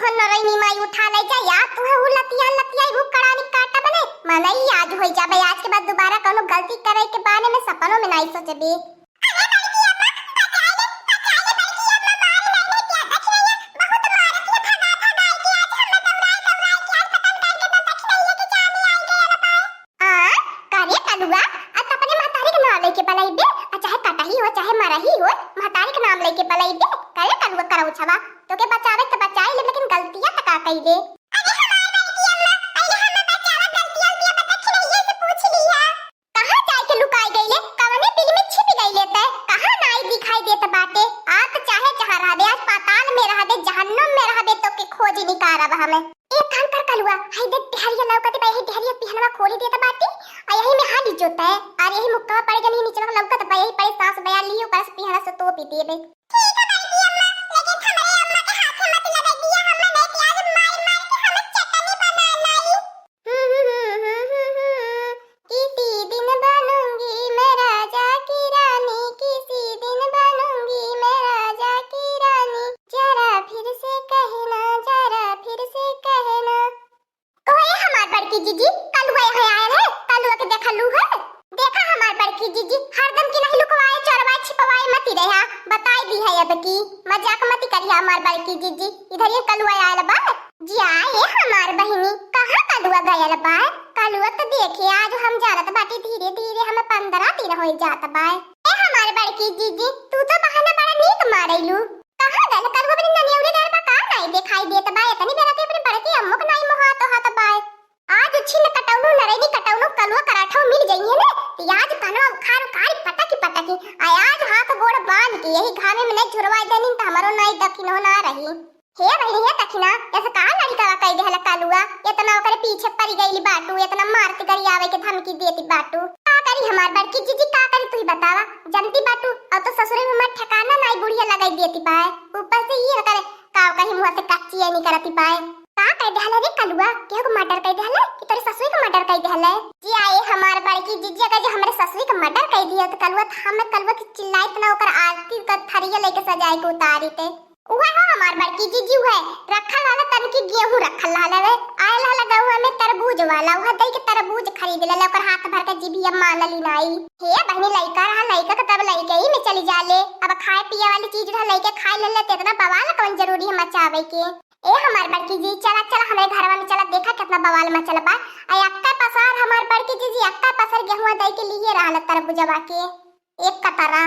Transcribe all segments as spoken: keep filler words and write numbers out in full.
हो नरैनी माई उठा ले जा या, तू है उ लतिया लतिया उ कड़ानी काटा बने। मनई आज होई जाबे, आज के बाद दोबारा कौनो गलती करे के बारे में सपनों में नाई सोचबे। अरे बड़की अम्मा, बचा ले, बचा ले बड़की अम्मा, मार नहीं ले दिया दखिनैया, बहुत मारत है, भगा भगा के आज हमें दौड़ाए दौड़ाए के आज पता न करके तो दखिनैया के जाने आई गया बा। आ, करे कलुआ, आ त अपने महतारी के नाम लेके बलैबे, आ चाहे कटही हो, चाहे मरही हो, महतारी के नाम लेके बलैबे, करे कलुआ करौछवा, तोके बचावे त बचाई ले, लेकिन गलतिया त का कइले? अरे हमार बड़की अम्मा, पहले हमें बचावा, गलतिया उलतिया बता, खिलैया से पूछ लिया। कहाँ जाए के लुकाई गईले, कवने बिल में छिप गईले तै, कहाँ नाई दिखाई देत बाटे? आ त चाहे जहाँ रहबे, आज पाताल में रहबे, जहन्नुम में रहबे, तोके खोजी निकारब हमें। एक काम कर कलुआ, हई देख डेहरिया लौकत बा, यही डेहरिया पिहनवा खोली देत बाटी, आ यही में हाली जोते, और यही मुक्का पड़े जनी नीचे लौकत बा, यही पड़े सास बया ली, ओकर से पिहना से तोपी देबे। ठीक है बड़की अम्मा, लेकिन हमरे अम्मा के हाथे मत लगे दिया, हम नहीं प्याज मार मार के हम चटनी बना लाई। किसी दिन बनूंगी मैं राजा की रानी, किसी दिन बनूंगी मैं राजा की रानी, जरा फिर से कहना, जरा फिर से कहना। ओए हमार बड़की जीजी, कलुआ यहाँ आयल है, कलुआ के देखलू है? देखा हमार बड़की जीजी, हरदम की नहीं लुकवाए, चोरवाए, छिपवाए मती रहा, बताई दी है अब की, मजाक मती करिया हमार बड़की जीजी, इधर ये कलुआ आयल बा। जिया ए हमार बहिनी, कहाँ कलुआ गयल बा? कलुआ तो देखे आज हम जानत बाटी, धीरे धीरे हमें पंद्रह दिन होई जात बा। ए हमार बड़की जीजी, तू तो बहाना बड़ा नीक मारेलू। कहाँ गल कलुआ? अपनी ननियौले गल बा का? नाई देखाई देत बा। इतनी बेरा ते अपने बड़की अम्मो के नाई मोहात होत बा। आज छिन कटौनो, नरैनी कटौनो, कलुआ कराठो मिल जइहे ने, तो आज कनवा उखाड़ उखाड़ पटकी पटकी। आ आज हाथ गोड़ बांध के यही घामे में नहीं झुरवाई देनी तो हमारो नाई दखिनो ना रही। हे बहिनी, हे दखिना, ऐसे का लड़िका कह देहला कलुआ? इतना ओकरे पीछे पड़ी गईली बाटू, इतना मारती गरियावे के धमकी देती बाटू। का करी हमार बड़की जीजी, का करी तू ही बतावा? जनती बाटू, अब तो ससुरे में हमार ठिकाना नाई, बुढ़िया लगाई देती बाय। ऊपर से ये करे, का कही मुँह से कच्ची है नहीं करती बाय। का कह देहला रे कलुआ? केहू को मर्डर कह देहला कि तोरे ससुरे को मर्डर कह देहला? जी आए हमार बड़की जीजी, अगर जो हमरे ससुरे को मर्डर कह दिया तो कलुआ, तो हम कलुआ की चिल्लाई इतना ओकर आरती का थरिया लेके सजाए के उतारी ते। उहे हो हमार बड़की जीजी, उहे रखल रहला तनकी गेहूं रखल रहला रे, आयल रहला गौवा में तरबूज वाला, उहे दई के तरबूज खरीद लेला, ओकर हाथ भर के जीभिया मानली नाई। हे बहिनी, लइका रहा, लइका के तब लइके ही में चली जाले। अब खाए पिए वाली चीज रहा, लइके खाए लेले, त इतना बवाल कौन जरूरी है मचावे के? ए हमार बड़की जी, चला चला हमरे घरवा में चला, देखा कितना बवाल मचल बा। आ अक्का पसार हमार बड़की जीजी, अक्का पसार गेहुआ दई के लिए रहला तरबूजवा के एक कतरा।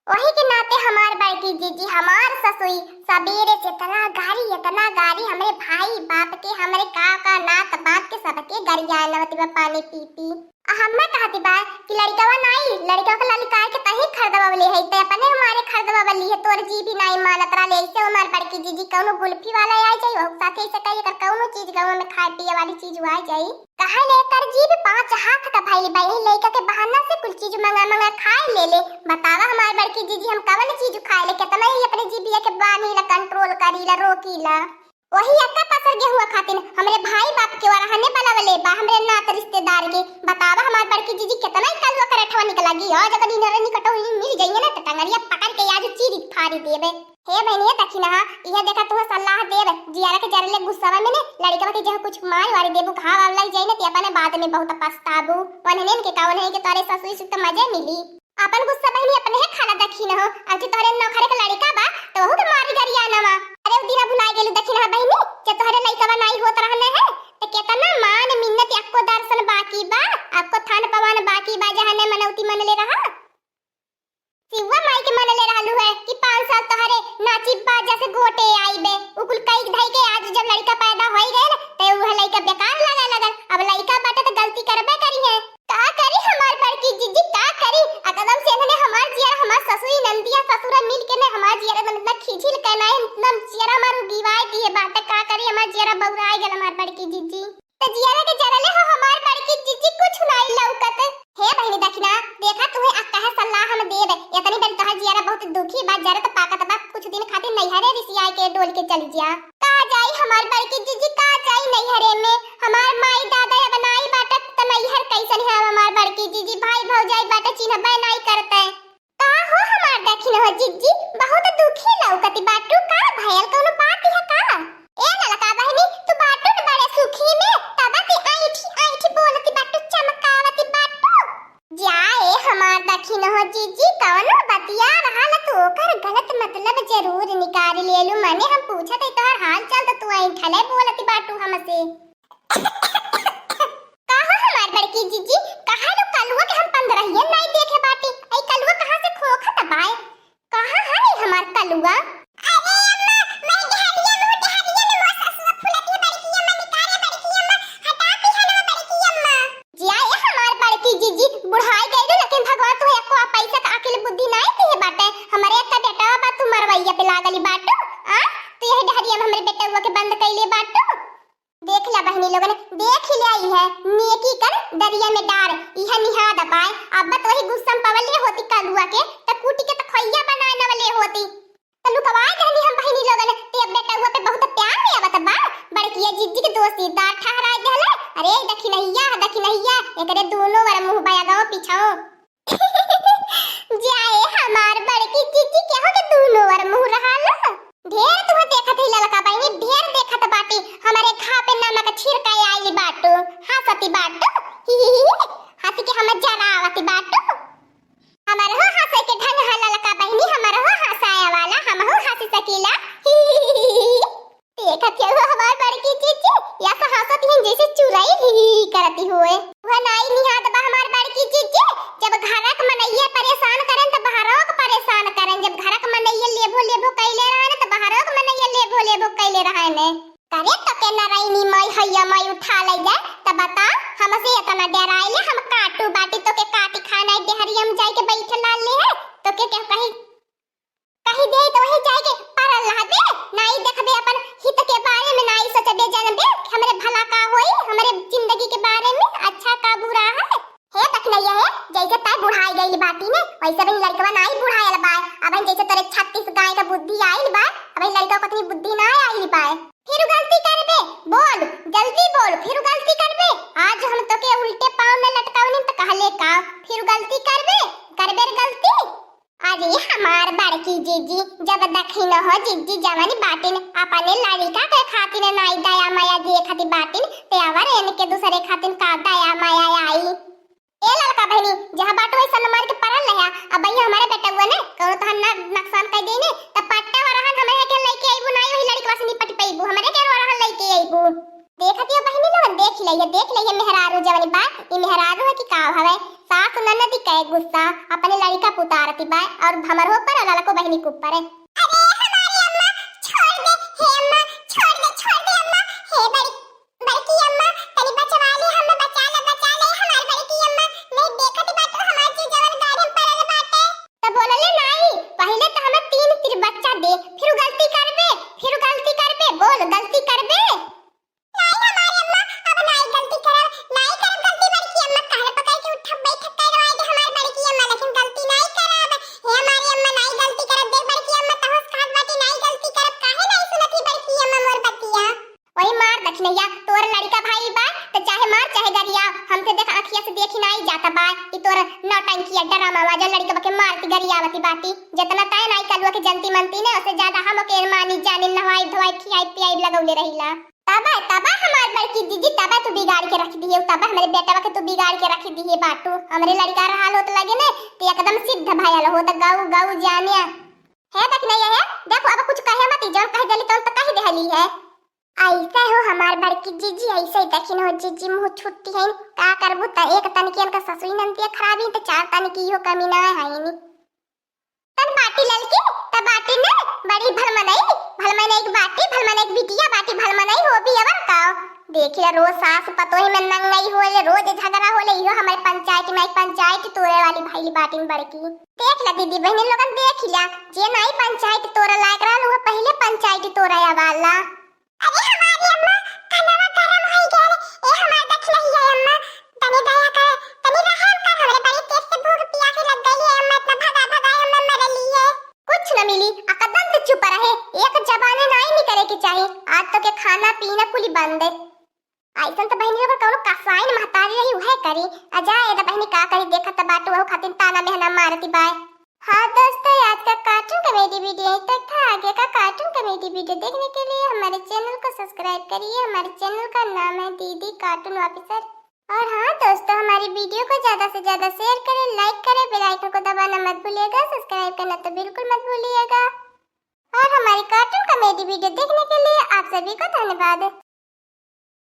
वही के नाते हमार बड़की जीजी, हमार ससुई सबेरे से इतना गारी, इतना गारी हमरे भाई बाप के, हमरे काका नात बात के, सबके गरिया लवती बा पानी पी पी। आ हम्मे कहती बा कि लड़िकवा नाई, लड़िकवा के ललिकाए के तही खरीदवा ले है, ते अपने मारे खरीदवा ले है, तोर जी भी नाई मानत रहले। ऐसे हमार बड़की जीजी कौनो गुल्फी वाला आ जाई, ओकर साथे ऐसे कही अगर कौनो चीज गाँव में खाए पिए वाली चीज आ जाई, कहे ले कर जी भी पाँच हाथ का भइल बा, यही लइका के बहाना से कुल चीज मंगा मंगा खाए ले ले। बतावा हमार बड़की जीजी, हम कवन चीज खाए ले, कितना ही अपने जीभिया के बानी ला, कंट्रोल करी ला, रोकी ला। वही अक्का पसर गेहुआ खातिन हमरे भाई बाप के वरहने बलवले बा, हमरे नात रिश्तेदार के। बतावा हमार बड़की जीजी, कितना ही कलुआ करठवा निकला गई। आज अगर इनरे निकटो ही मिल जाइए ना, तो टंगरिया पकड़ के आज चीरी फाड़ी देबे। हे बहनिया दखिनहा, इहे देखा तुहे सलाह देब, जियारा के जरले गुस्सावा में ने लड़िकवा के जहाँ कुछ मार वारी देबू, घाव वाव लग जाई ना, ते अपने बाद में बहुत पछताबू। वनहनेन के का, वनहने के तोरे ससुई सुख तो मजे मिली। अपन गुस्सा बहिनी अपने है खाला दखिनहो, अब जे तोहरे नौखरे के लड़िका बा, तो वहू के मारी गरिया नवा। अरे उ दिना भुला गेलू दखिनहा बहिनी, जे तोहरे लइकवा नाई होत रहने है, तो केतना मान मिन्नत अक्को दर्शन बाकी बा, अक्को थान पवान बाकी बा, जहाँ ने मनौती मनले रहा। सिवा माई के मनले रहलू है कि पाँच साल तोहरे नाची बाजा से गोटे आईबे। उ कुल कई धई के आज जब लड़िका पैदा होई गए, ते उहे लड़िका बेकार लगे लगल। अब लड़िका बाटे तो गलती करबे करी है। का करी हमार बड़की जीजी, का करी? एकदम से इन्होंने हमार जियर, हमार ससुरी नंदिया ससुरा मिल के ने हमार जियर एकदम इतना खींचिल के ना, एकदम जियर हमार उगिवाए दिए बाटे। का करी, हमार जियर बौराए गल हमार बड़की जीजी। त जियरा के जरले हो हमार बड़की जीजी, कुछ नाई लौकत। हे बहिनी दखिना, देखा तुहे अक्का है सलाह हम देब। इतनी बेर तोहर जियरा बहुत दुखी बा, जरत पाकत बा, कुछ दिन खातिर नैहरे रिसियाए के डोल के चली जा। का जाई हमार बड़की जीजी, का जाई नैहरे में? हमार माई दादा अब नाई बाटत त नैहर कैसन है हमार बड़की जीजी? भाई भौजाई बाटे चिन्हबे नाई करते। का हो हमार दखिन हो जीजी, बहुत दुखी लौकती बाटू, का भयल, कौनो बात है का? ए ललका, ले बोलती बाटू हमसे। कहाँ हमार बड़की जीजी, कहाँ लो कलुआ के हम पंद्रहिया नाई देखे बाटी, आई कलुआ कहाँ से खोखत बाय? कहाँ है हमार कलुआ? अरे अम्मा, मैं डहरिया में, डहरिया में मोर ससुआ फुलत है बड़की अम्मा, निकाले बड़की अम्मा, हटा दी है ना बड़की अम्मा। जिया ए हमार बड़की जीजी, बुढ़ाई गइलू, लेकिन भगवान तुहे एको पैसा का अकिल बुद्धि नाई दिए बाटे। हमरे एक बेटवा बा, तू मरवैया पे लागली बाटू। आ, तू यही डहरिया में हमरे बेटवा के बंद कइले बाटू। देख ला बहिनी लोगन, देख ही ले आई है, नेकी कर दरिया में डार, इहा निहाद पाए। अब तो वही गुस्सा में पवले होती कलुआ के, त कूटी के त खोइया बनाए नवले होती। त लुकवाए देहनी हम बहिनी लोगन, ते अब बेटवा पे बहुत प्यार में आवत बा। बड़किया जीजी के दोस्तीदार ठहराए देहले। अरे दखिनहिया, दखिनहिया, एकरे दूनो वर मुँह बया गाओ पिछाओ। जाए हमार बड़की जीजी, केहू के दूनो वर मुँह रहाला। ढेर तुह देखत ही ललका बहिनी, ढेर देखत बाटी, हमरे घा पे नमक छिड़काए आइल बाटू, हंसती बाटू, ही ही ही, हंस के हम जरावती बाटू। हमर हो हंसे के ढंग है ललका बहिनी, हमर हो हंसाए वाला, हम हो हंस सकीला, ही ही ही ही। देखत हो हमार बड़की जीजी, या से हंसत ही जैसे चुरई ही ही ही करती हुए। वह नाई निहाद बा हमार बड़की जीजी, जब घरक मनैया परेशान करन त बहरक परेशान करन, जब घरक मनैया लेभो लेभो कैले रहन त बहरक मनैया लेभो लेभो कैले रहन। करे तो के नरैनी माई हैया माई उठा ले जाए, त बता हमसे इतना डराइले, हम काटू बाटी तो के काटी खाना डेहरिया में जाए के बैठ लाले है, तो के, के कहीं कही दे तो वही जाए के परल रह दे, नाई देखबे अपन हित के बारे में, नाई सोचबे जानबे कि हमरे भला का होई, हमरे जिंदगी के बारे में अच्छा का बुरा है। हे दखिनैया हे, जैसे तै बुढ़ाई गइल बाटी ने, वैसे अबहिन लड़कवा नाई बुढ़ायल बाय। अबहिन जैसे तोरे छत्तीस गाय का बुद्धि आइल बाय, अबहिन लड़कवा कतनी बुद्धि नाई आइल बाय। फिर गलती करबे, बोल, जल्दी बोल, फिर गलती करबे। आज हम तोके उल्टे पाँव में लटकावनी त कहले का, फिर गलती करबे, करबे रे गलती। अरे हमार बड़की जीजी, जब दखिन हो जीजी जवन बाटिन, अपने लड़िका के खातिर नाई दया माया देखत बाटिन, ते अवर इनके दूसरे खातिर का दया माया आई? ए ललका बहिनी, जहाँ बाटू वही सन मार के परल रहा। अब भैया हमारे बेटउआ ने कौनो तहन ना नुकसान कर देने, तब पट्टा वरहन हमें के लेके आईबू, नाई वही लड़िकवा से निपट पईबू, हमरे के वरहन लेके आईबू। देखत हियो बहिनी लोगन, देख लइहे, देख लइहे मेहरारू जवनी बा, ई मेहरारू है कि का हवे? सास ननदी के गुस्सा अपने लड़िका पुतारती बा और हमर हो पर ललको बहिनी के ऊपर है। अरे हमारी अम्मा, छोड़ दे, हे अम्मा, छोड़ दे, छोड़ दे अम्मा, हे बड़ी, बड़की अम्मा, तनी बचवा ले, हमें बचा ले, बचा ले, हमार बड़की अम्मा, नहीं देखत बाटू हमार जी जवन गाड़ी में पड़ल बाटे। त बोलले नाई, पहिले त हमें तीन तिर बच्चा दे, फिर गलती करबे, फिर गलती करबे, बोल गलती करबे। नाई हमारी अम्मा, अब नाई गलती करब, नाई करब गलती बड़की अम्मा, कहले पकड़ के उठब बैठक करवाए दे हमार बड़की अम्मा, लेकिन गलती नाई करब। हे हमारी अम्मा, नाई गलती करब, देख बड़की अम्मा, तहस खात बाटी, नाई गलती करब, काहे नाई सुनत ही बड़की अम्मा मोर बतिया? वही मार दखिनैया, तोर लड़िका भाई बा, त चाहे मार चाहे गरिया, हमसे देख अखिया से देखी नाई जाता बा, ई तोर नौटंकी अड्डा रामा वाजा लड़िका बके मारती गरियावती बाटी, जितना तय नाई कलुआ के जनती मनती ने, उससे ज्यादा हम ओके मानी जानी नहवाई धोवाई खियाई पियाई लगौले रहिला। तबे, तबे हमार बड़की दीदी, तबे तू बिगाड़ के रख दिए, तबे हमरे बेटवा के तू बिगाड़ के रख दिए बाटू। हमरे लड़िका रहल होत लगे ने, ते एकदम सिद्ध भयल होत, गऊ, गऊ जानिया। हे दखिनैया हे, देखो अब कुछ कहे मती, जौन कह देली तौन त कह देहली है। ऐसे हो हमार बड़की जीजी, ऐसे ही दखिन हो जीजी, मुँह छुट्टी है, का करबू त एक तनिकियन का ससुई नंदिया खराबी, त चार तनिकी इहो कमी ना है नी। तन बाटी ललकी, त बाटी ने बड़ी भलमनई, भलमनई की बाटी, भलमनई की बिटिया बाटी, भलमनई हो भी अवर का। देखिला रोज सास पतोही में नंगई होले, रोज झगड़ा होले, इहो हमारे पंचायत में आई, पंचायत तोड़े वाली भइली बाटिन बड़की। देख ला दीदी बहनी लोगन, देख ला, जे नाई पंचायत तोड़े लायक रहल, वो पहले पंचायत तोड़े वाला। अरे हमारी अम्मा, खानवा गरम होई गया रे। ए हमार दखिनैया अम्मा, तनी दया कर, तनी रहम कर, हमरे बड़ी तेज से भूख पियास लग गई है अम्मा, इतना भगा भगा हमें मरली है। कुछ न मिली, एकदम से चुप रहे, एक जबाने नाई निकले के चाही। आज तो के खाना पीना कुली बंद है। ऐसन त बहिनी अगर कौनो कसाइन महतारी रही उहे करी। आ जा ए द बहिनी का करी, देखत त बाटू वहू खातिर ताना मेहना मारती बाय। हाँ दोस्तों, आज का कार्टून कॉमेडी वीडियो यहीं तक था। आगे का कार्टून कॉमेडी वीडियो देखने के लिए हमारे चैनल को सब्सक्राइब करिए। हमारे चैनल का नाम है दीदी कार्टून ऑफिसर। और हाँ दोस्तों, हमारी वीडियो को ज़्यादा से ज़्यादा शेयर करें, लाइक करें, बेल आइकन को दबाना मत भूलिएगा, सब्सक्राइब करना तो बिल्कुल मत भूलिएगा। और हमारी कार्टून कॉमेडी वीडियो देखने के लिए आप सभी को धन्यवाद।